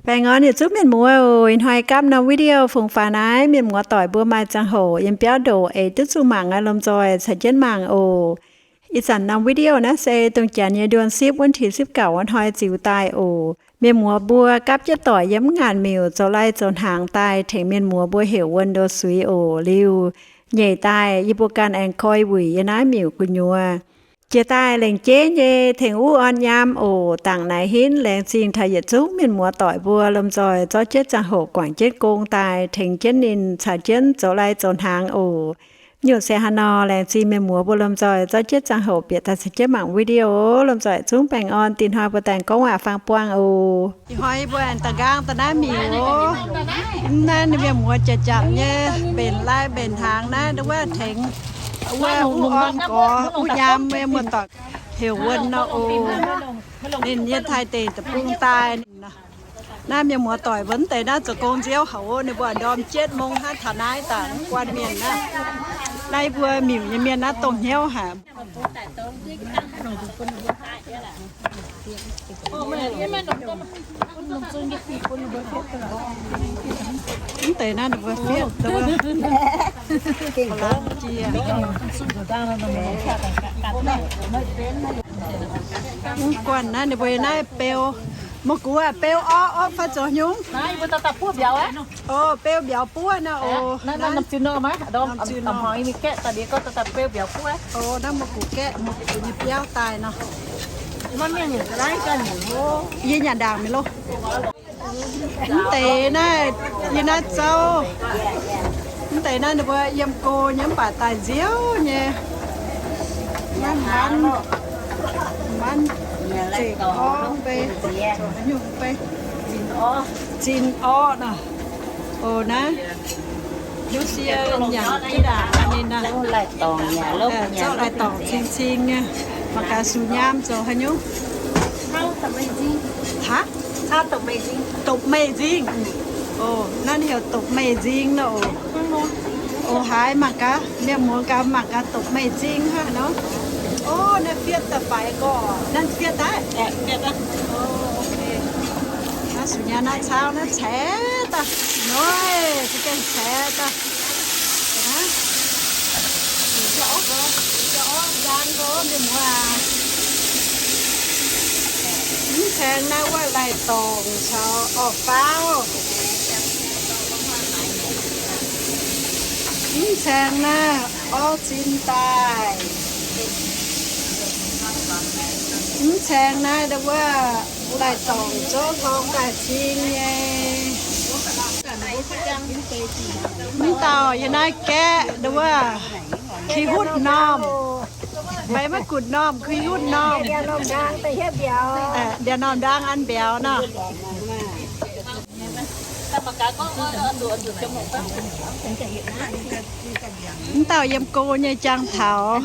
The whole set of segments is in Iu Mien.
Baengh orn yietc zungv mienh muoz oc. Ih hnoi gapv norm video fungx faaux naaiv, mienh muoz doic mbuo maaih ziangh hoc yiem biauv ndoqc eix duqv zuqc mangc aqv, lomh nzoih caux jienv mangc oc. Ih zanc norm video naaiv se dongh janx nyei nduon sipv wuov ti sipv gauc wuov hnoi ziux daaih oc. Mienh muoz mbuo gapv jienv doic yiem mv ngaanc miuc zoux lai zoux hnaangx daaih tengx mienh muoz mbuo heuc wuonh ndo suiz oc. Liuz nyeic daaih yie mbuo ganh aengx koi wuic yiem naaiv miuc gu'nyuoz. Jiex daaih lengc jeiv nyei tengx uv orn nyaam oc. Dangc naaiv hinv laengz zingh taux yietc zungv mienh muoz doic mbuo lomh nzoih zorqv jienv ziangh hoc guangc jienv gong daaih tengx jienv ninh caux jienv zoux lai zoux hnaangx oc. Nyungc se haaix nor, laengz zingh mienh muoz mbuo lomh nzoih zorqv jienv ziangh hoc bieqc daaih caux jienv mangc video oc. Lomh nzoih zungv baengh orn, dinh hnoi mbuo daaih gorngv waac-faang buangh oc. Ih hnoi mbuo aengx daaih nqaang daaih naaiv miuc oc. Naaiv ninh mienh muoz jaax-jangc nyei mbenc lai mbenc hnaangx naaiv, wuov tengx wuov uv orn gorx uv nyaam, mienh muoz doic heuc wuonh nor oc. Ninh yiem Taiv deic-bung daaih. Naaiv mienh muoz doic mbuo mv deix naaiv zoux gong nziouv haic oc. Ninh mbuo ndorm jienv mong hnangv taux naaiv daaih mv guanh mienh naaiv. Naaiv mbuo miuc nyei mienh naaiv dongh hnyouv haic. Mv deix naaiv ninh mbuo fietv, mv guanh naaiv ninh mbuo naaiv beu, maiv gux aqv, beu orv, orv fai zoux nyungc. O, beu mbiauz buov nor oc. Naaiv maiv gux gaeqv daaih liuz gorngv daaih beu mbiauz buov. Yie nyanc ndaangc mi'aqv loh. Mv deix naaiv, yie naaiv zouv. Mv deix naaiv ninh mbuo yiem go nyei mv baac daaih nziouv nyei. Naaiv manv, manv zengc orv bei, zoux haaix nyungc bei? Zinh orv nor. Oc naaiv, hiuv sie nyanc jienv ndaangc ninh naaiv. Zouv lai-dorngc cing-cing nyei. Mangc gaax sux nyaam zoux haaix nyungc. Haav? Dopc meih nzing. Oc, naaiv ninh heuc dopc meih nzing nor oc. Oc, haiz mangc gaax, mienh muoz gaax mangc gaax dopc meih nzing hnangv nor. Oc, naaiv fietv daaih faix gorx, naaiv fietv daaih. Naaiv sux nyaam naaiv cauv naaiv caeqv daaih. Noiv, za'gengh caeqv daaih. Mv caeng naaiv wuov lai-dorngc caux orv-faauv. Mv caeng naaiv orv zinh daaih. Mv caeng naaiv wuov lai-dorngc zouv torng daaih cing nyei. Mv dauh yie naaiv gaeqv wuov, ki hutv normh. Maiv gux normh, ki hutv normh. Ndiangx-normh ndaang an mbiauz nor. Mv dauh yiem go nyei jangx taux.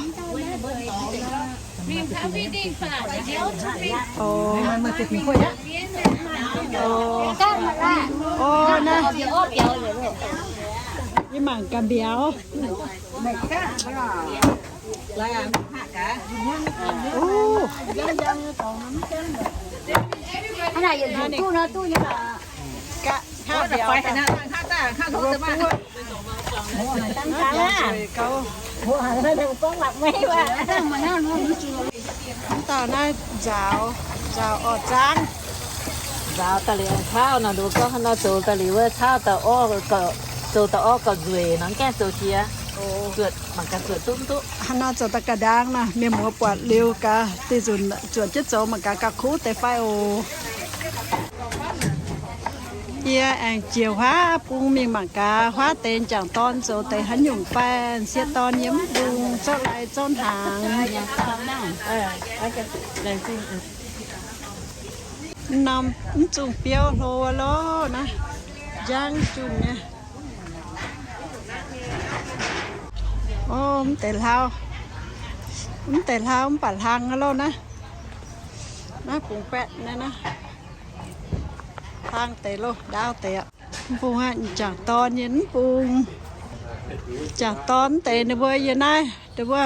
Naaiv, yie mangc gaax mbiauz. Mv dauh naaiv nzaaux, nzaaux orv zaangv. Nzaaux daaih liuz cauv nor, nduqc gorngv haaix nor zoux daaih liuz wuov cauv daaih orv, zoux daaih orv gauh nzueic nor, gaengh zoux jiex. Zuotc, mangc gaax zuotc duqv mv duqv. Haaix nor zoux daaih ga'ndaang nor, mienh muoz buatc liuz gaax, dih nzunc zuotc jienv zoux mangc gaax gauh kuv deix fai oc. Yie aengx jiex huaav bung mingh mangc gaax huaav deix jangc dorn zoux deix haaix nyungc fai, m'sieqv dorn yiem mv bung zouv lai zouv hnaangx. Norm mv zungh biouv hlo loh naaiv, njang jun nyei. O, mv deix hlauv, mv deix hlauv mv baac hlang loh naaiv. Naaiv bungx baeqv naaiv, naaiv hlang deix loh, ndaauv deix aqv. Mv bung aqv, jangc dorn nyei mv bung. Jangc dorn mv deix ninh mbuo yie naaiv, ninh mbuo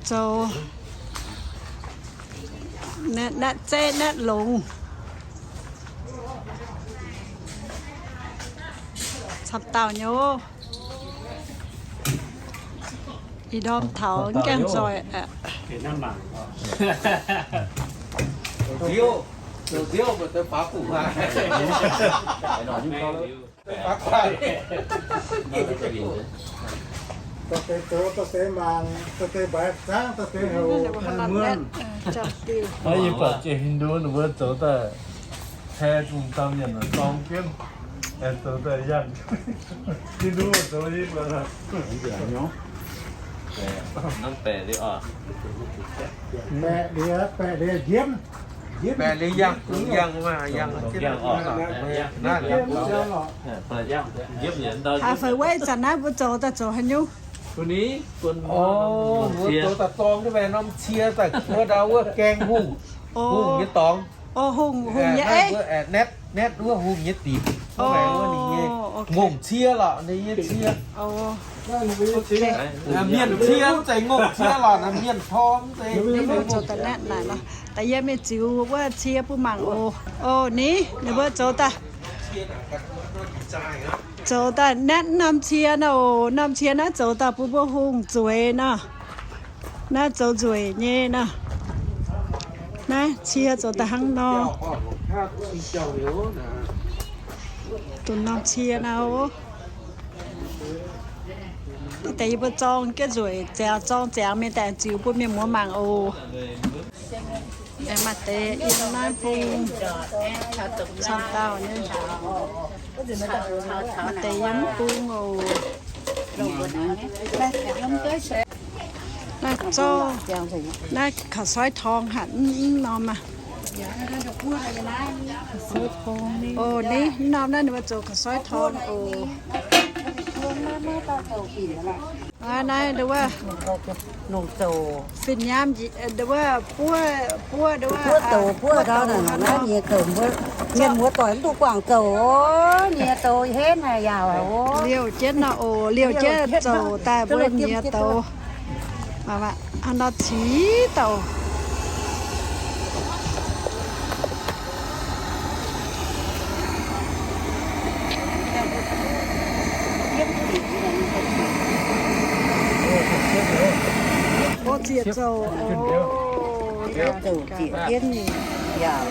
zoux natv zeiv natv longx. Camv dauh nyei oc. Ih ndorm taux gaengh nzoih aqv. Nziouv, nziouv, mv deix faaux gu'nguaaic. Da'deix zoux, da'deix mangc, da'deix mbaix zaangv, da'deix houc muonh. Yie buatc jiex Hindu ninh mbuo zoux daaih, taaix zungh daaih mienh dorng jienv, zoux daaih yangh. Hindu zoux yie buatc. Baeqc liuz, baeqc liuz njiemv. Baeqc liuz yangh, yangh, yangh. Haaix fai weic zanc naaiv mbuo zoux daaih zoux haaix nyungc? Mbuo zoux daaih dorng duqv baengh norm cie daaih kuov ndau wuov gaeng hungh, hungh nyei dorngx. Hungh, hungh nyei eix. Naetv, naetv wuov hungh nyei dinc. Wuov baengh wuov ninh nyei ngongh cie lorqc, ninh nyei cie. Mienh cie mv zeiz ngongh cie lorqc, mienh tor mv zeiz. Zoux daaih naetv naaic lorqc. Da'yietv mingh ziux wuov cie bun mangc oc. Oc, ni, ninh mbuo zoux daaih, zoux daaih naetv norm cie nor oc. Norm cie naaiv zoux daaih bun mbuo hungh zueiz nor. Naaiv zoux nzueic nyei nor. Naaiv cie zoux daaih hnangv nor. Dongh norm cie nor. Deix yie mbuo zorng jienv nzueic, ziangx zorng ziangx mingh daaih ziux bun mienh muoz mangc oc. Aengx maaih deix yiem naaiv bung camv dauh nyei. Maaih deix yiem mv bung oc. Naaiv zorqv, naaiv ข้าวซอยทอง haic, mv norm aqv. Oc, ni, mv norm naaiv ninh mbuo zoux ข้าวซอยทอง oc. Naaiv, naaiv, nduov wuov, fin-nyaam, nduov wuov, buov, buov, nduov wuov, buov douc naaic, naaiv nyiex douc mbuo, mienh muoz doic mv duqv guangc douc oc, nyiex douc henv haic yaac oc. Liouh jienv nor oc, liouh jienv zouc daaih mbuo nyiex douc. Hnangv nor cingx douc. Zieqc zouc, zieqc jienv yaac.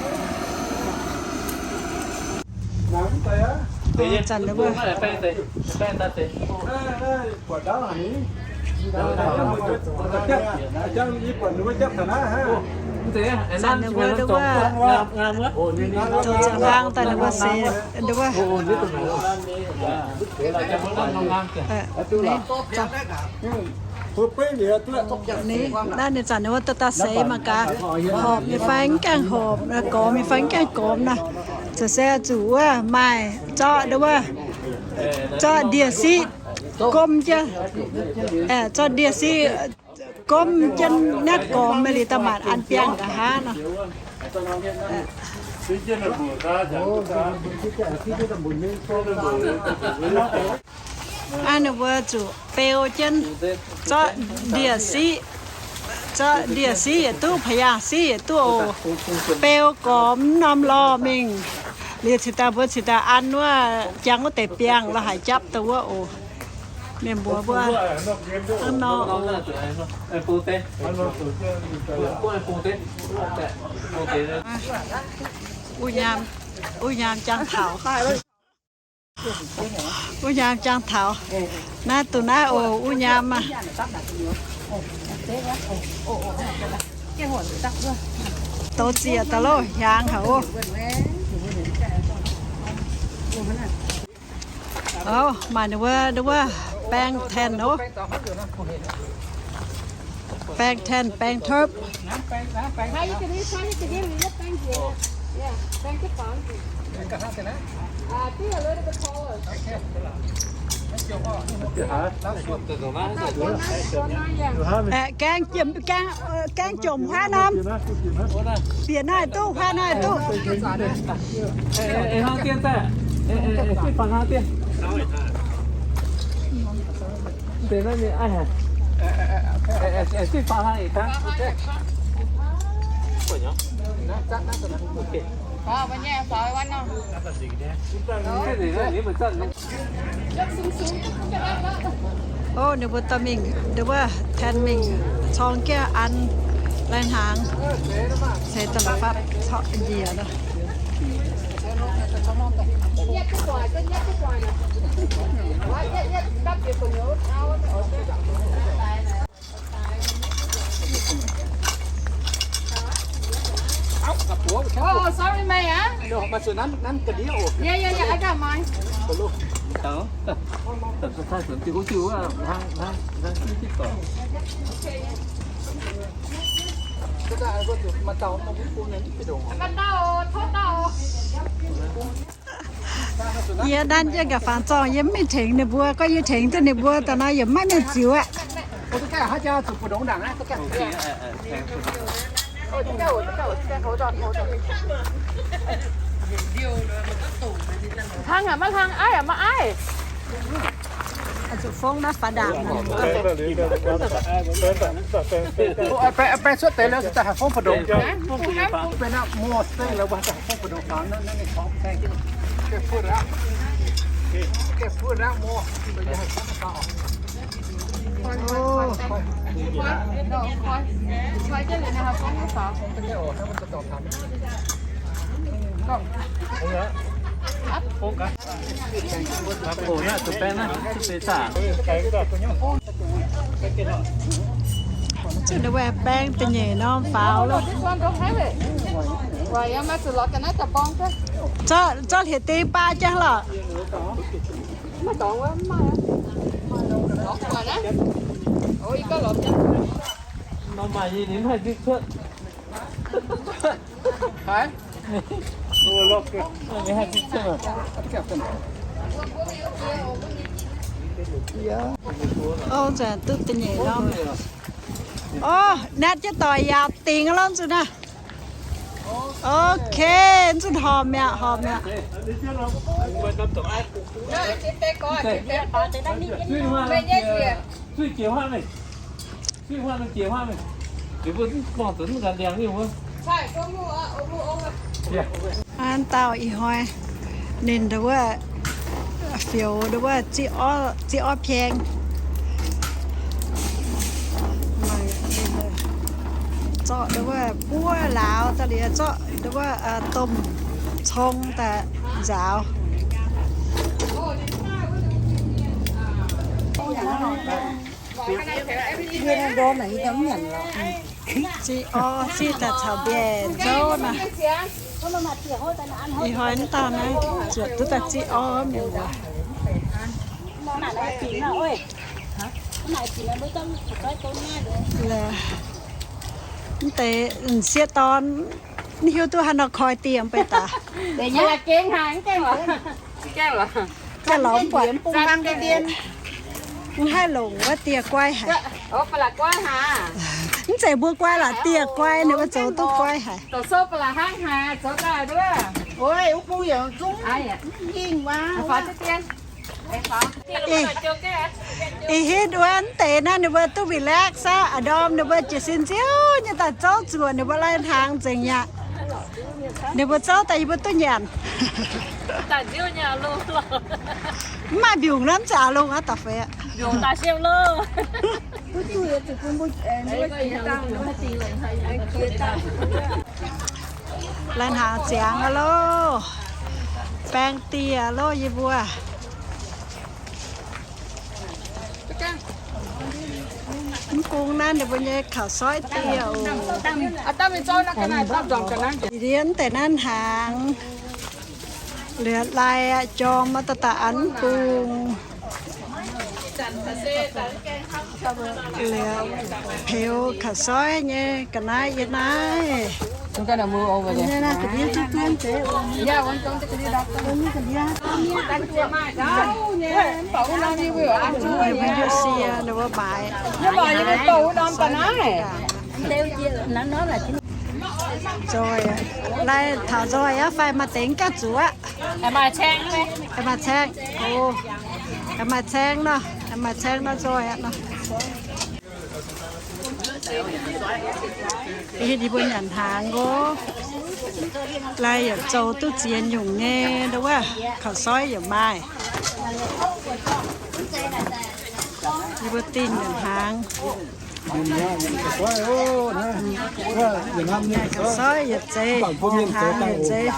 Zanc wuov, zanc wuov, wuov, zoux ziangx hlang daaih ninh mbuo seix, ninh mbuo, naaiv ninh zanc ninh mbuo daaih daaih seix mangc gaax, horpc nyei fai mv gaengh horpc, gormx nyei fai mv gaengh gormx nor. Zoux se zuqc wuov maaih zorqv wuov, zorqv ndie-siqv gomv jienv, zorqv ndie-siqv gomv jienv naaiv gormx mingh liuz daaih maanc an biangh nqa'haav nor. Aa, ninh mbuo zuqc beu jienv, zorqv ndie-siqv, zorqv ndie-siqv yietc duqv, พญา siqv yietc duqv oc. Beu gormx norm lorh mingh. Liuz cingx daaih mbuo cingx daaih an wuov, jangx wuov deix biangh lorh haaix japv daaih wuov oc. Mienh mbuox mbuo hnangv nor oc. Wuov nyaam, wuov nyaam jangx taux. Wuov nyaam jangx taux. Naaiv dongh naaiv oc, wuov nyaam maah. Douz ziec daaih loh, hiaangx haic oc. Ov, maaih ninh wuov, ninh wuov baeng tanh oc. Baeng tanh, baeng topv. Aeqv, gaeng jomc, gaeng, gaeng jomc huaav norm. Bieqc naaiv duqv, huaav naaiv duqv. O, ninh mbuo dorh mingh, ninh mbuo tengx mingh corng jienv an lai hnaangx, ceix da'luoqc fatv corc njiec nor. Oh, sorry, mate, ah. Yeah, yeah, yeah, I got mine. Mv dauh, tov dauh. Yie nanv jienv gaax fangx zorngh, yie mv mingh tengx ninh mbuo. Gorngv yie tengx duqv ninh mbuo daaih nor, yie maiv mingh ziux aqv. Hlang aqv, maiv hlang, aiv aqv, maiv aiv. Zuqc fongv naaiv faaux ndaangc. Baeng cuotv deix liuz, daaih haih fongv mbu'ndongx. Baeng naaiv mor, baeng liuz, daaih haih fongv mbu'ndongx faaux. Zuqc ninh mbuo baeng da'nyeic norm faaux loh. Zorqv, zorqv hlieqv-ding baav jienv lorqc. Norm maaih nyei, ninh mv haih nzipc cuotv. O, nzuonx duqv da'nyeic norm. O, natv jienv doic yaauc dingx lorqc nzunc naaiv. Ok, nzunc horpc mi'aqv, horpc mi'aqv. An dauh ih hnoi ninh ndau wuov fioux ndau wuov ziqv orv, ziqv orv pieng. Zorqv ndau wuov buov lauz daaih liuz zorqv ndau wuov domh cong daaih nzaaux. Ziqv orv ziqv daaih caux mbiaec nzouv naaiv. Ih hnoi mv dauh naaiv zuotc duqv daaih ziqv orv mingh wuov. Mv deix m'sieqv dorn mv hiuv duqv haaix nor koi dieh mv bei daaih. Jiex lorz mv buatc. Mv haih longc wuov dieh guai haic. Mv zeiz mbuo guai lorqc, dieh guai ninh mbuo zoux duqv guai haic. Ih, ih hitv wuov mv deix naaiv ninh mbuo duqv relax aqv. A'ndorm ninh mbuo jiez sin nziouv nyei daaih zouv zuoqc ninh mbuo lai-hnaangx nzengc mi'aqv. Ninh mbuo zouv daaih yie mbuo duqv nyanc. Mv maaih mbiungc nor mv zeiz aav longh aqv, da'feix aqv. Lai-hnaangx ziangx aqv loh. Baeng dieh loh yie mbuo. Mv bung naaiv ninh mbuo nyei ข้าวซอย dieh oc. Ndiev deix naaiv hnaangx, liuz lai aqv jorm aqv, daaih daaih an mv bung. Liuz peux ข้าวซอย nyei ga'naaiv yie naaiv. Ninh mbuo maaiz. Nzoih, lai taux nzoih aqv fai maaih deix ganh zuqc aqv? Maaih caeng, maaih caeng nor, maaih caeng nor nzoih aqv nor. Hitv yie mbuo nyanc hnaangx oc. Lai yaac zoux duqv ziex nyungc nyei, nduov wuov, kaux soiv yaac maaih. Yie mbuo dingh nyanc hnaangx. Kaux soiv yietc zeiz, nyanc hnaangx yietc zeiz.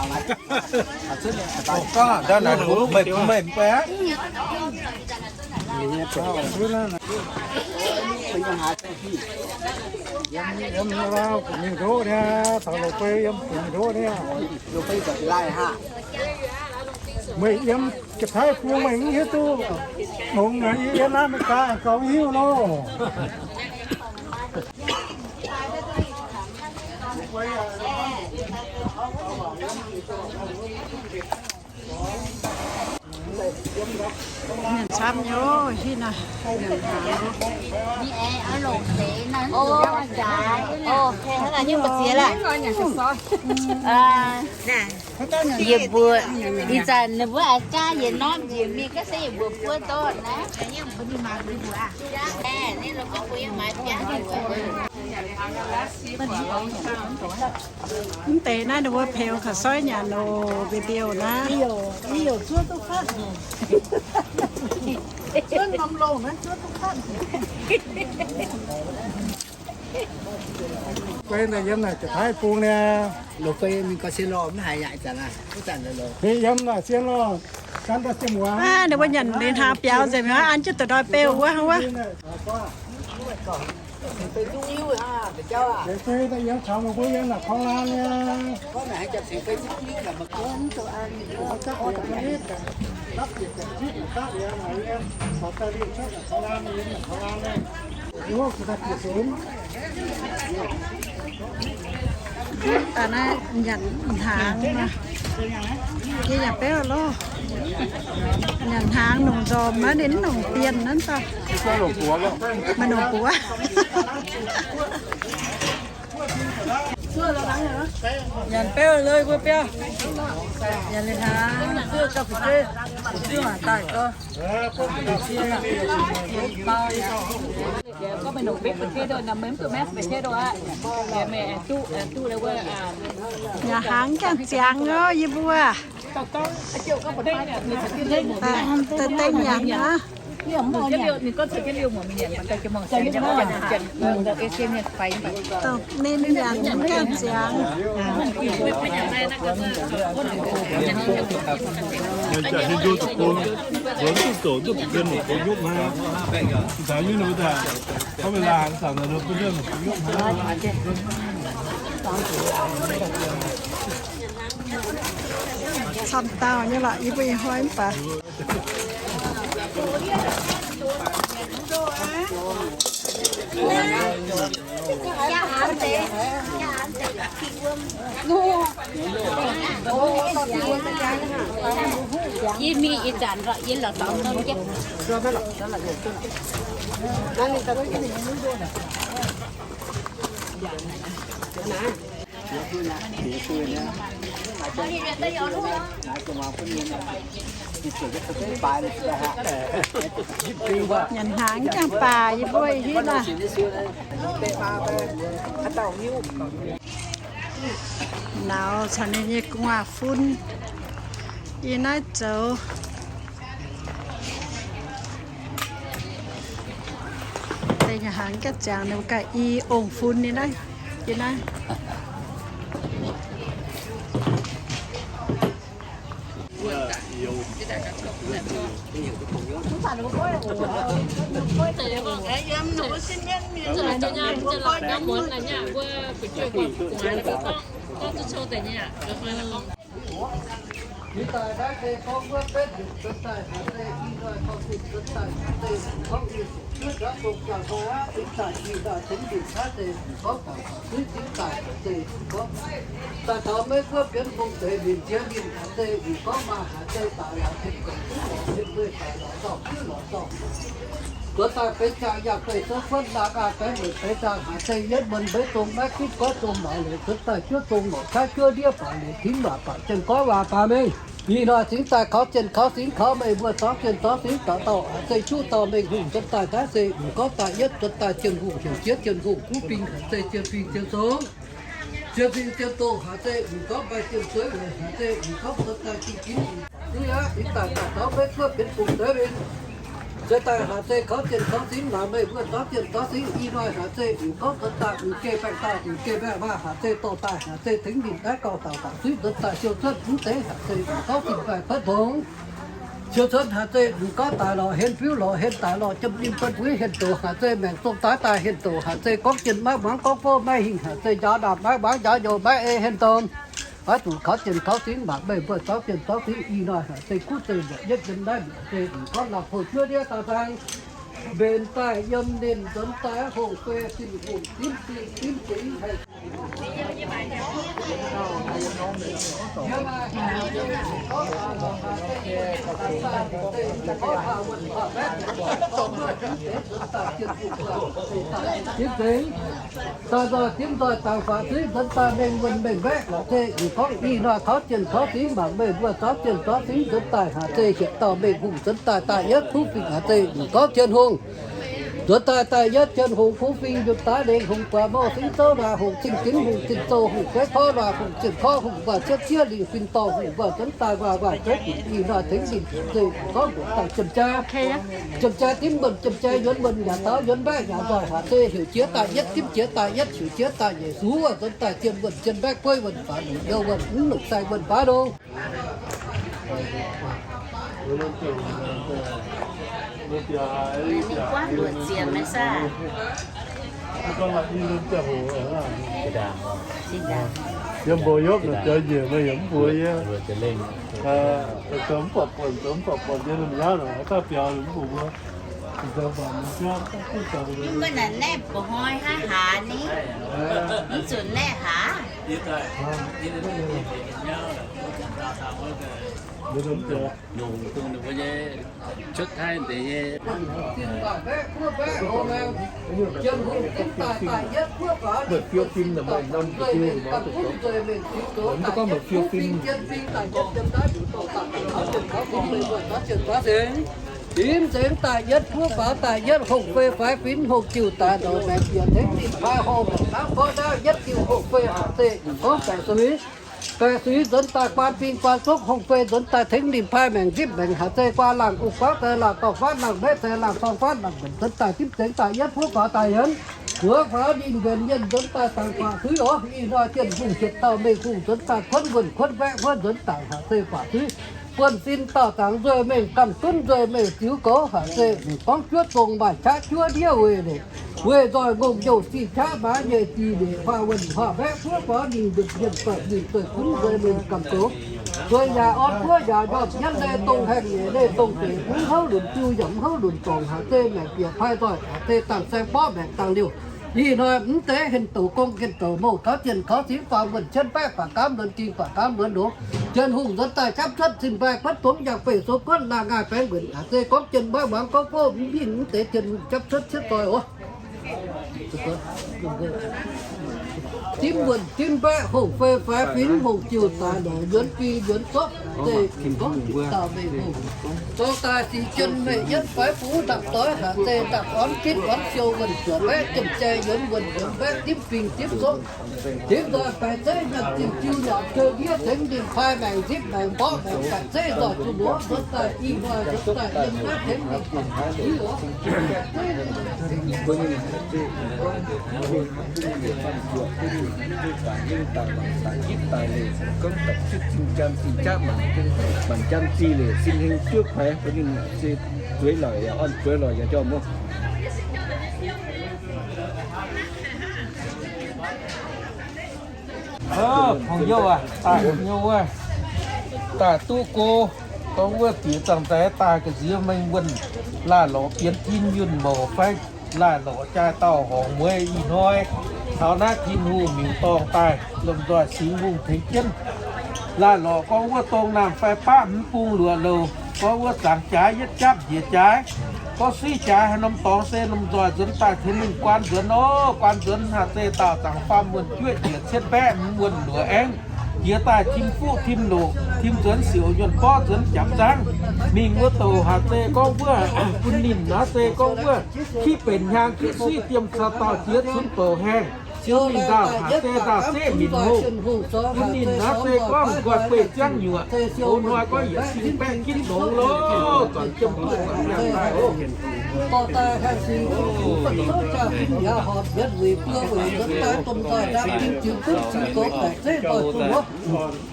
Meih yiem Janx-Taiv Bung meih mv hiuv duqv, dongh naaiv yie yiem America gauh hiuv loh. Mienh camv nyei, hitv naaiv. Yie mbuo ih zanc ninh mbuo aav jaav yietc norm njiec mingh gaax se yie mbuo buov dorn naaiv. Mv deix naaiv ninh mbuo peux kaux soiv nyanc oc, mbiouh mbiouh naaiv. Fei naaic yiem naaic Janx-Taiv Bung niaa. Loz-fei mingh gau sien lorh, mv haiz yaac zanc aqv. Fei yiem naaic sien lorh, gan daaih sien muangx. Aa, ninh mbuo nyanc liuz hnaangx biaux nzengc mi'aqv, an jienv da'ndoih beu wuov hnangv wuov. Fei daaih yiem caux meih mbuo yiem naaic korng laan niaa. Daaih naaiv nyanc hnaangx, yie yaac beuv loh. Nyanc hnaangx nongc nzormc naaiv, ninh mv nongc dienh naaiv daaih. Maaih nongc buoz. Nyanc beuv loh, mbuo biauv. Nyanc liuz hnaangx, zuov gauh fu'jueiv, fu'jueiv mangc daaih gauh. Gorngv meih nongc baked potato, meih mv duqv mashed potato aqv. Meih duqv, duqv wuov. Nyanc hnaangx jangx ziangx oc, yie mbuo. Deix deix nyanc aqv. Ninh gorngv caux jienv liouh muoc mingh nyanc, ninh nyanc jangx ziangx. Camv dauh nyei lorqc, yie mbuo ih hnoi mv baac. Yie mingh ih zanc lorqc, yie lorqc dorngx norm jienv. Nyanc hnaangx jangx baac yie mbuo hitv naaiv. Nauz caux ninh nyei gu'nguaaz-fun yiem naaiv zoux. Deix nyanc hnaangx jangx ziangx ninh ganh i ong-fun yiem naaiv, yiem naaiv. Ninh daaih naaiv deix gorngv wuov betv nzunc cuotv daaih haaix deix, ih hnoi gorngv nzunc cuotv daaih haaix deix, gorngv nzunc cuotv nzangv dongh jangx hnoi aqv. Ninh daaih ih hnoi tengx nzunc haaix deix, gorngv daaih zuiz zingx daaih haaix deix, gorngv daaih taux Meiv Guoqv bienx fong deix ninh ziex ninh haaix deix, ninh gorngv maaih haaix deix daaih laaix tengx gorngv zuiz lorz tengx meih daaih laaix dauh zuiz lorz dauh. Zuotc daaih benx ziangh yangh deix souv guonv laangh aqv, benx weic benx dangh haaix deix yietv muonz mbeix dongh maiv gitv goiv dongh maaiz leiz cuotv daaih juov dongh lorqc jaav juov ndiev baac leiz tingx waac baac jienv goiv waac baac mengh. Ih hnoi cingx daaih kaux zienh kaux singx kaux meih mbuo zorngv zienh zorngv singx dauh dauh haic, se juqv dauh mengh hungh nzuonx daaih naaiv se m'gorngv daaih yietv nzuonx daaih zienh hungh heuc jiex zienh hungh kuv fing haic, se zienh fing zienh zong, zienh fing zienh dongh haic, se m'gorngv maaih zienh zueiz weic haic, se m'gorngv nzuonx daaih zienh ginv zuiz aqv. Cingx daaih daaih zorngv meiv cuotv benx fungc deix mingh. Nzuonx daaih haic, se kaux zienh kaux singx laangz meih mbuo zorngv zienh zorngv singx. Ih hnoi haic, se m'gorngv nzuonx daaih m'geh baengh dauh m'geh baengh waac haic, se dorh daaih haic, se tengx ninh naaiv gauh daux daux zuiz nzuonx daaih siou cuotv mv deix haic, se m'gorngv zinh mbaih kuotv tongx. Siou cuotv haic, se m'gorngv daaih lorz hlen fiuv lorz hlen daaih lorz jiem lim bun mbuo hlen doqc haic, se maengc zong daaih daaih hlen doqc haic, se gorngv jien maiv muangx gorngv fouv maiv hingh haic, se njaaux ndaamv maiv muangx njaaux njoux maiv ei hlen domh. Oix zuqc kaux zienh kaux singx mangc meih mbuo zorngv zienh zorngv singx. Ih hnoi haic, se kuv zeiz mbuoqc yietv yiem naaiv mingh, se m'gorngv lamh hoh juov ndiev daaih dangh mbenc daaih yiem ninh nzuonx daaih hoh fei zinh hungh dimv zingh dimv zingx haic. Dimv zingx daaih nzoih dimv nzoih dangx faatv zuiv nzuonx daaih mengh wuonh mengh mbaeqv haic, se m'gorngv ih hnoi kaux zienh kaux singx mangc meih mbuo zorngv zienh zorngv singx nzuonx daaih haic, se hietc dauh mengh hungh nzuonx daaih daaih yietv kuv fingx haic, se m'gorngv zienh hungh nzuonx daaih daaih yietv zienh hungh kuv fingx njunh daaih lengh hungh buatc mouh singx zouv naac hungh zinh ginx hungh zinh zouh hungh gueiv korv naac hungh zinh korv hungh waac cietv ziev lingh fin dorh hungh waac nzuonx daaih waac waac gueiv gunc ih hnoi tengx ninh se gorngv mbuoqc daaih jiem jaa, jiem jaa dimv wuonh jiem jaa yuonx wuonh yaac taux yuonx mbaeqv yaac nzoih haic, se heuc jiex daaih yietv dimv jiex daaih yietv heuc jiex daaih yietv suv nzuonx daaih zien wuonh zien mbaeqv gueiv wuonh faanx longc youh wuonh mv longc sai wuonh baav longc. Ninh guangv luoqc ziec maiv saah? Yiem mbuo yopv nor jauv njiec meih yaac mv mbuox yie. Mv baac buonc, mv baac buonc yie lomh nyaauv nor, haaix dauh biaux mv baac mbuo. Mv baac naaic naeqv mbuoqc hnoi hnangv haaix ni? Mv zunc naeqv haaix? Dimv nzengc daaih yietv kuv faaux daaih yietv hongh fei faix finx hongh jiuh daaih lorz maengc bieqc tengx ninh paaiv horh maengc hnangv gorngv naaiv yietv diuh hongh fei haic se gorngv baeqc suix. Baeqc suix nzuonx daaih guaan fing guaan zopv hongh fei nzuonx daaih tengx ninh paaiv maengc nzipv maengc haic se guaan laangh ov guaav daaih laangh dorngh fatv laangh mbaeqv daaih laangh dorngh fatv laangh mbenc nzuonx daaih dimv nzengc daaih yietv kuv faaux daaih yienx. Zuov faaux ninh mbenc mienh nzuonx daaih dangx faatv suix oc. Ih hnoi Tin-Hungh hietc dauh mengh hungh nzuonx daaih kuonv wuonh kuonv mbaeqv wuov nzuonx daaih haic se faatv suix. Buonv-sin dauh dangx nzueic mengh gamh zunv nzueic mengh ziux goux haic se gorngv juov zong maaih qaqv juov ndiev weic leic, weic nzoih ngongh youh zih qaqv maaz nyei zih leic huaax wuonh huaax mbaeqv buov faaux ninh nduqc mienh doic ninh doic kunv nzueic mengh gamh zoux. Nzueic yaac orn buov yaac njormh yienv leiz dongh haengh nyeic leiz dongh deic mv houv lunc diuh yaac mv houv lunc dorngc haic se maengc bieqc paaiv nzoih haic se dangh saeng borqv maengc dangh liuh. Ih hnoi mv deix hien douc gong hien douc mouh kaux zienh kaux singx faaux wuonh cienv baeqv baac gaamv luonx ging baac gaamv luonx longx. Tin-Hungh nzuonx daaih japv cuotv zinh mbaih kuotv dongx yangh beic sou guotv laangh ngaih baengx wuonc haic se gorngv jien maiv muangx gorngv goqv mv mingh mv deix Tin-Hungh japv cuotv cietv doix oc. Dimv wuonh dimv mbaeqv hongh fei faix finx hongh jiuh daaih lorz yuonx fing yuonx zopv se gorngv dauh mengh hungh. Dorng daaih sic jien meih yietv faix fuv ndapv doix haic se ndapv orn gitv orn siou wuonh zuoqc mbaeqv jiem jai yuonx wuonh yuonx mbaeqv dimv fing dimv zopv. Dimv nzoih baeqc zeiv nyanc zinh jiu nyanc keu ndiev tengx ninh paaiv maengc nzipv maengc mborqv maengc baeqc zeiv nzoih zuqc mbuox nzuonx daaih ih hnoi nzuonx daaih yiem naaiv tengx ninh baeqc zeiv oc. Daaih hingv daaih mangc daaih gitv daaih leiz, gorngv dapc zutv zinh jaan zinh jaav mangc, mangc jaan zinh leiz, sin heng juov kuaix bun ninh se zueiz lorqc yaac orn zueiz lorqc yaac njormh oc. Ov, hungh youh aac, daaih hungh youh wuov, daaih duqv go, gorngv wuov diex zangh daaih daaih ga'nziex mengh wuonh, laih lorz bienx tin yunh mouc fai laih lorz jaaix dauh horngc mueiz ih hnoi. Taux naaiv Tin-Hungh miuc-dorngh daaih lomh nzoih singx hungh tengx jienv. Laih lorz gorngv wuov dongh naamh fai baqv mv bung luoqc louh, gorngv wuov zangx jaaix yietv japv njiec jaaix, gorngv suiv jaaix haaix norm dorngx se lomh nzoih nzuonx daaih tengx ninh guaan nzuonx oc. Guaan nzuonx haaix se daauh zangx faam wuonh juoqv njiec cietv mbaeqv mv wuonh luoqc aengv. jiex daaih tim fuqv tim longc, tim nzuonx siouc nyuonh borqv nzuonx jangx zaangv. Mingh wuov douc haaix zei gorngv wuov, bun ninh naaiv zei gorngv wuov, kitv benx hnyangx kitv suiv diem caux dauh jiex cunx bouc haengh, bun ninh ndaauh haaix zei ndaauh zeqv minc hungh, bun ninh naaiv zei gorngv nqoi beih ziangv nyuoqc, hoz hnoi gorngv yietc sin baeqv gitv longx loh, zuangx jiemv duqv zuangx jiemv daaih oc.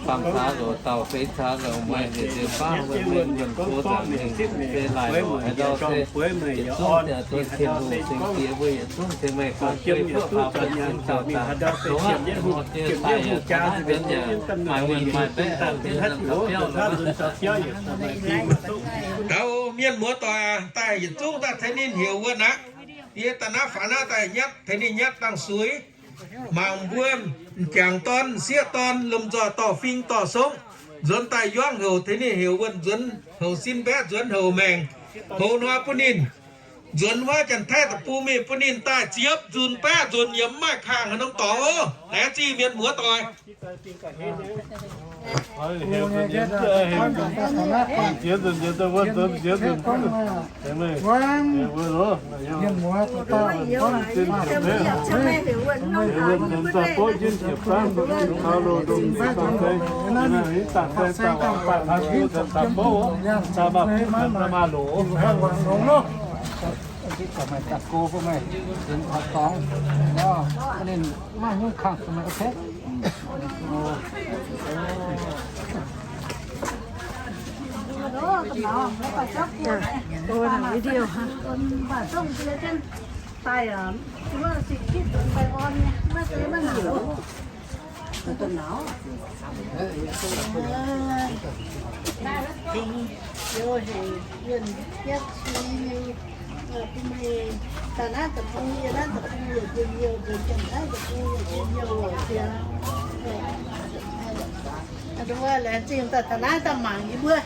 Faam caax loc, dauh feix caax loc, maaih nziex nziex baav wuov, mienh mienh tov nzaangc mingh se laaih loc haaix ndau se yietc zungv daaih duqv Tin-Hungh cing diex mbuo yietc zungv ceng meih faaux jiex fuqv faaux benx sin dauh daaih longx aqv. Dongh deix daaih yaac taux naaiv nzuonx yaac maaih win maaih baeqv deix nzuonx taux biauv loh. Taux mienh muoz doic daaih yietc zungv daaih tengx ninh heuc wuov aqv. Yie daaih naaiv faaux naaiv daaih nyatv tengx ninh nyatv dangh suix. Mangc mbuo m'jangc dorn, m'sieqv dorn, lomh nzoih dorh fing dorh songv, nzuonx daaih yuangv houc tengx ninh heuc wuonh nzuonx houc sin mbaeqv nzuonx houc maengc. Hoz hnoi bun ninh nzuonx wuov Janx-Taiv deic-bung mingh bun ninh daaih ziepc nzunc baeqv nzunc yiem mv maaih kangh haaix norm dorngx oc. Laengz zingh mienh muoz doic. Video ha. Laengz zingh daaih taux naaiv daaih mangc yie mbuo.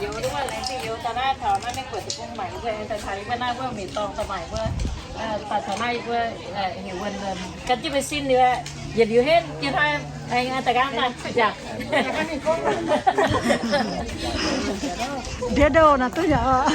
Youz duqv laengz zingh youz daaih naaiv taux naaiv maiv guoqv deic-bung maaic wuov, daaih taux yie mbuo naaiv wuov mienh dorngh daaih maaic wuov, daaih taux naaiv yie mbuo heuc wuonh gan jienv mbuo sin liuz, yietc liuz henv jiex hnoi aengx daaih nqaang daaih yaac. Ndiev ndouh naaiv duqv yaac oc.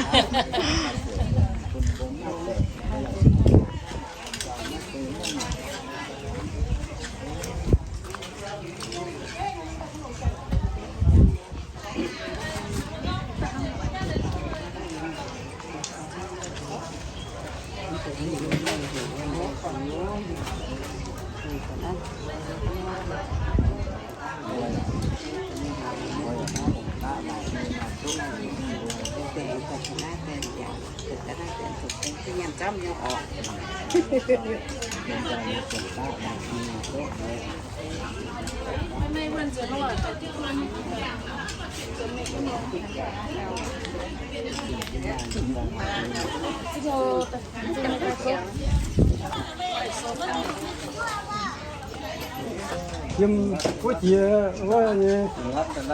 Yiem guoqv jiex wuov nyei,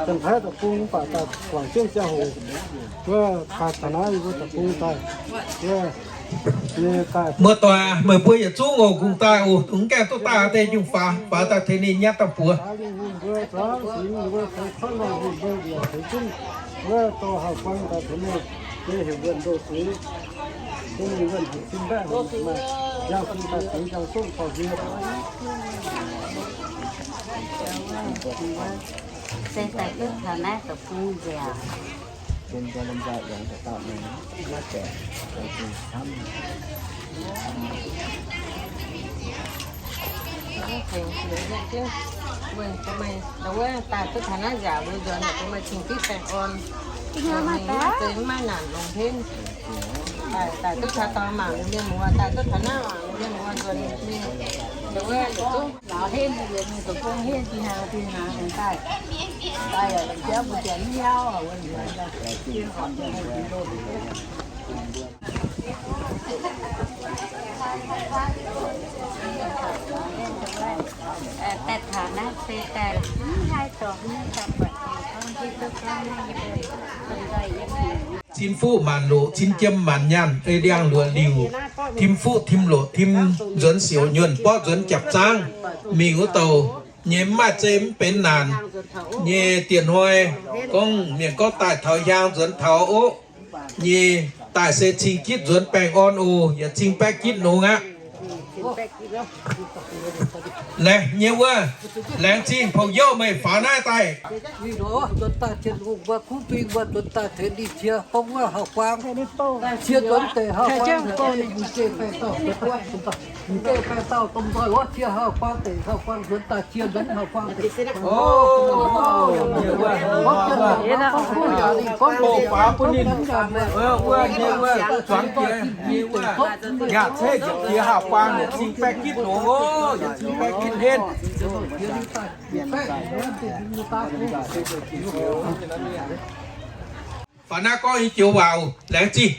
Janx-Taiv deic-bung mv baac daaih guangc jienv ziangh hoc wuov, taux naaiv yie mbuo deic-bung daaih wuov, nyei daaih. Muoz-doic, meih mbuo yietc zungv oc, kungx daaih oc, mv gaengh duqv daaih deix nyungc faaux, faaux daaih tengx ninh nyatv dangh buoz. Wuov dorh haaix guanh daaih tengx ninh, heuc wuonh ndoh suix. Se daaih duqv taux naaiv deic-bung nziaauc. Daaih duqv taux naaiv nziaauc, mbuo nzuonx mbuo maaih cing-ditv baengh orn, maiv zeiz maiv naanc longx henv. Daaih duqv taux dorngx mangc mienh muoz, daaih duqv taux naaiv mangc mienh muoz nzuonx mingh, wuov yietc zungv lauz henv, yietc mingh zoux gong henv, dinh hnaangx dinh hnaangx daaih, daaih yaac jauv mbuo janx nyauv. Cin fuqv maanc loqc, cin jiem maanc nyaanh, ei liangh luoqc liuc, tim fuqv tim loqc tim nzuonx siouc nyuonh borqv nzuonx japc zaangv mingh wuov douh nyei, mv maaih zei mv benx naanc nyei. Dieh hnoi gorngv mienh gorngv daaih taux hiaang nzuonx taux oqv nyei, daaih se cing-gitv nzuonx baengh orn oc, yaac cing-baeqv gitv longx aqv. Laengz nyei wuov, laengz zingh pong youh meih faaux naaiv daaih. Nzuonx daaih Tin-Hungh mbuo kuv fing mbuo nzuonx daaih tengx ninh cie bong wuov hauv-guaang, cie nzuonx deix hauv-guaang, m'zeiv baengh dauh, m'zeiv baengh dauh domh nzoih wuov cie hauv-guaang deix hauv-guaang nzuonx daaih cie nzuonx hauv-guaang deix. Bov faaux bun ninh, wuov nyei wuov zuangx jiex nyei wuov, yaac ceix njiec jiex hauv-guaang, yietc cing baeqv gitv longx oc, yietc cing baeqv gitv henv. Faaux naaiv gorngv nyei joux waac, laengz zingh.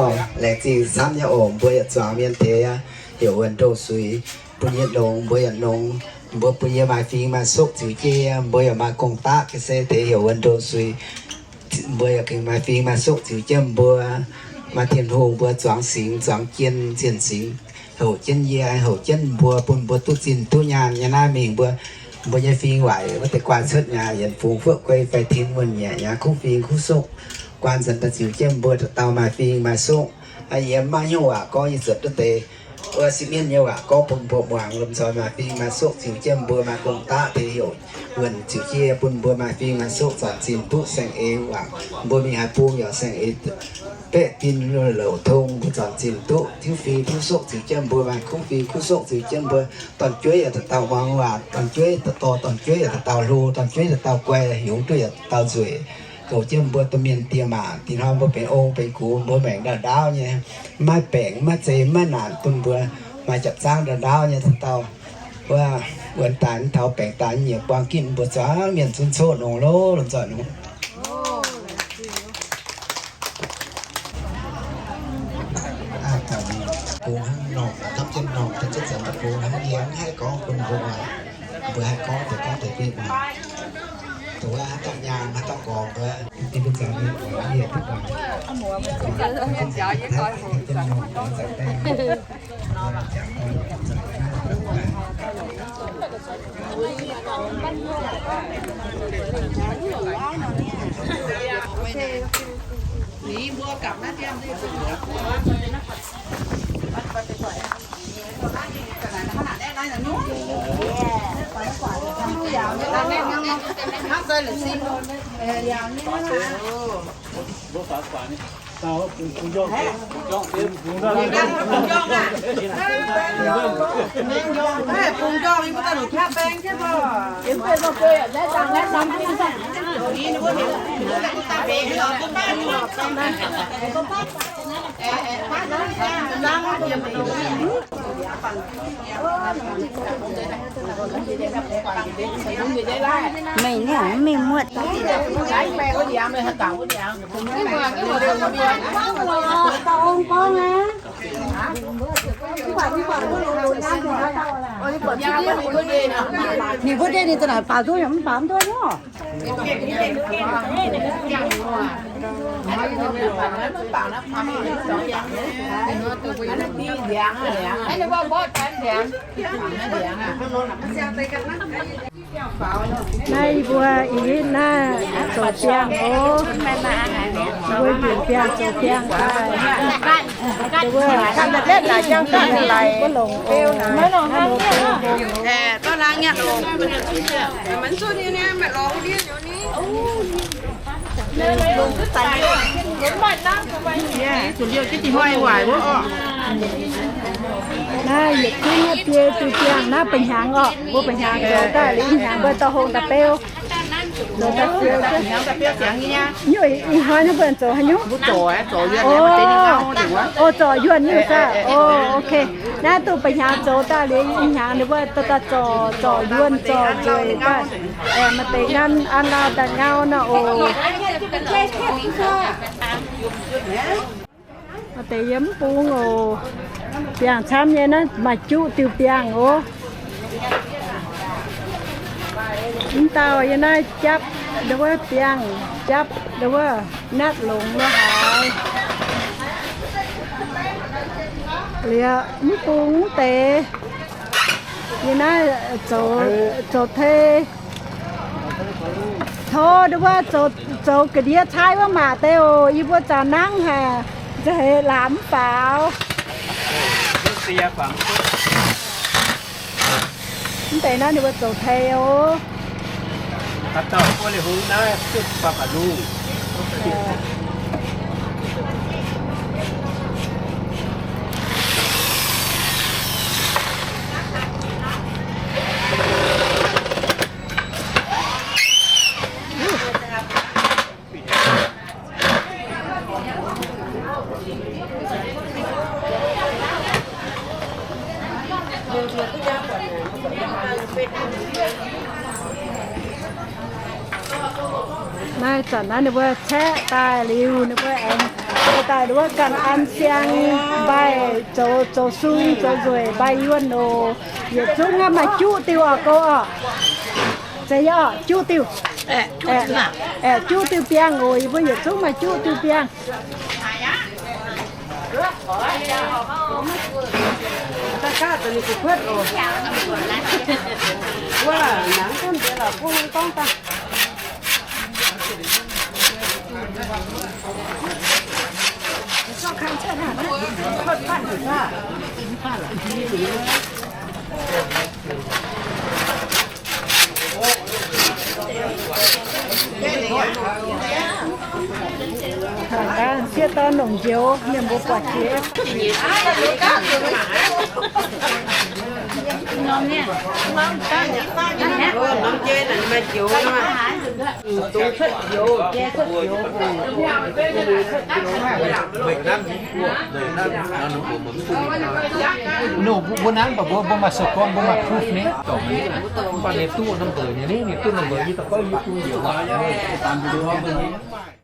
Orqc, laengz zingh camv nyei oc. Mbuo yietc zuangx mienh deix aqv, heuc wuonh ndongh suix, bun yie longx mbuo yaac longx. Mbuo bun yie maaih fing maaih sokv ziux jienv yie, mbuo yaac maaih gong-daqv ga'sie deix heuc wuonh ndongh suix. Mbuo yaac gengh maaih fing maaih sokv ziux jienv mbuo, maaih Tin-Hungh mbuo zuangx singx zuangx jien zienh singx, houc jienv yie, houc jienv mbuo, bun mbuo duqv zinh duqv nyaanh nyei naaiv mingh mbuo, mbuo nyei fing waaic wuov deix guaaih cuotv mi'aqv, yienc fungx fuoqv guei fai tin wuonh nyei aqv, kuv fing kuv sokv, guaan nzuonx daaih ziux jienv mbuo dauh dauh maaih fing maaih sokv. Yie maiv hnyouv waac gorngv, yie zuotc duqv deix wuov sipv mienv nyei waac gorngv bun mbuo muangx, lomh nzoih maaih fing maaih sokv ziux jienv mbuo, maaih gong-daqv deix heuc wuonh ziux jienv bun mbuo maaih fing maaih sokv, zornc zinh duqv saeng-eix waac. Mbuo mingh haaix bung yaac saeng-eix, baeqv din louc tong, mbuo zornc zinh duqv tiuv fing tiuv sokv ziux jienv mbuo, maaih kuv fing kuv sokv ziux jienv mbuo. Dorn-jueiv yaac dauh dauh muangx waac, dorn-jueiv dauh dorh, dorn-jueiv yaac dauh dauh hlo, dorn-jueiv dauh dauh guai, hiuv duqv yaac dauh nzueic. Houc jienv mbuo domh mienh diex maac, dinh hnoi mbuo benx ong benx gux, mbuo maengc ndau-ndaauv nyei, maiv baengc maiv zei maiv naanc, bun mbuo maaih japc zaangv ndau-ndaauv nyei dauh dauh. Wuov wuonx daaih mv taux baengc daaih nyiec buang gitv, mbuo zuangx mienh zunv coqv nongx lov, lomh nzoih nongx. Bung hnangv norm, dapv jienv norm, dapv jienv zanc deic-bung hnangv yie mv haih gorngv bun mbuo, mbuo haih gorngv deix gorngv deix bun mbuo. Dongh wuov haaix dauh nyaanh haaix dauh gorngv mbuo, dinh mbuo zanc mienh gorngv yie duqv gorngv. Meih niangh mingh muotc. Ninh mbuo ndie ninh za'naaic baaux nduov yaac mv baaux mv nduov nyei. Naaiv yie mbuo ih naaiv zoux biangh oc. Yie mbuo njiec biangh zoux biangh daaih. Yie mbuo longc oc. Naaiv yietc zungv naaiv biei diuh biangh naaiv ba'hnyangx oc. Mbuo ba'hnyangx zoux daaih liuz ih hnyangx mbuo dorh hungh daaih beu. Zoux daaih siou. Nyungc ih hnoi naaiv mbuo zoux haaix nyungc? O, zorc yuonh nyungc saah? O, ok. Naaiv duqv ba'hnyangx zoux daaih liuz ih hnyangx ninh mbuo dorh daaih zorc, zorc yuonh, zorc nzueic daaih. Aengx maaih deix naaiv an lauh daaih ngau nor oc. Maaih deix yiem mv bung oc. Biangh camv nyei naaiv maaih juqv diuh biangh oc. Mv dauh yie naaiv japv ndau wuov biangh, japv ndau wuov natv longx lo haaix. Liuz mv bung mv deix yie naaiv zoux, zoux tei. Tov ndau wuov zoux, zoux ga'ndiev caaiv wuov maac deix oc. Yie mbuo zaux nangv haic, nzauh heix laamc mv faaux. Mv deix naaiv ninh mbuo zoux tei oc. Naaiv zanc naaiv ninh mbuo caeqv daaih liuz, ninh mbuo aengx daaih wuov ganh an siang mbaih zoux, zoux sung zoux nzueic mbaih yuonh oc. Yietc zungv hnangv maaih juqv diuh oc, go oc. Zeiz yaac juqv diuh. Aeqv, juqv diuh biangh oc. Yie mbuo yietc zungv maaih juqv diuh biangh. Sieqv dorn longc njoux, mienh mbuo buatc jiex. Ninh mbuo nanv mv baac mbuo, mbuo maaih sou gorn, mbuo maaih proof ni. Mv baac ninh duqv number nyei ni, ninh duqv number yie daux gorngv yie duqv njoux.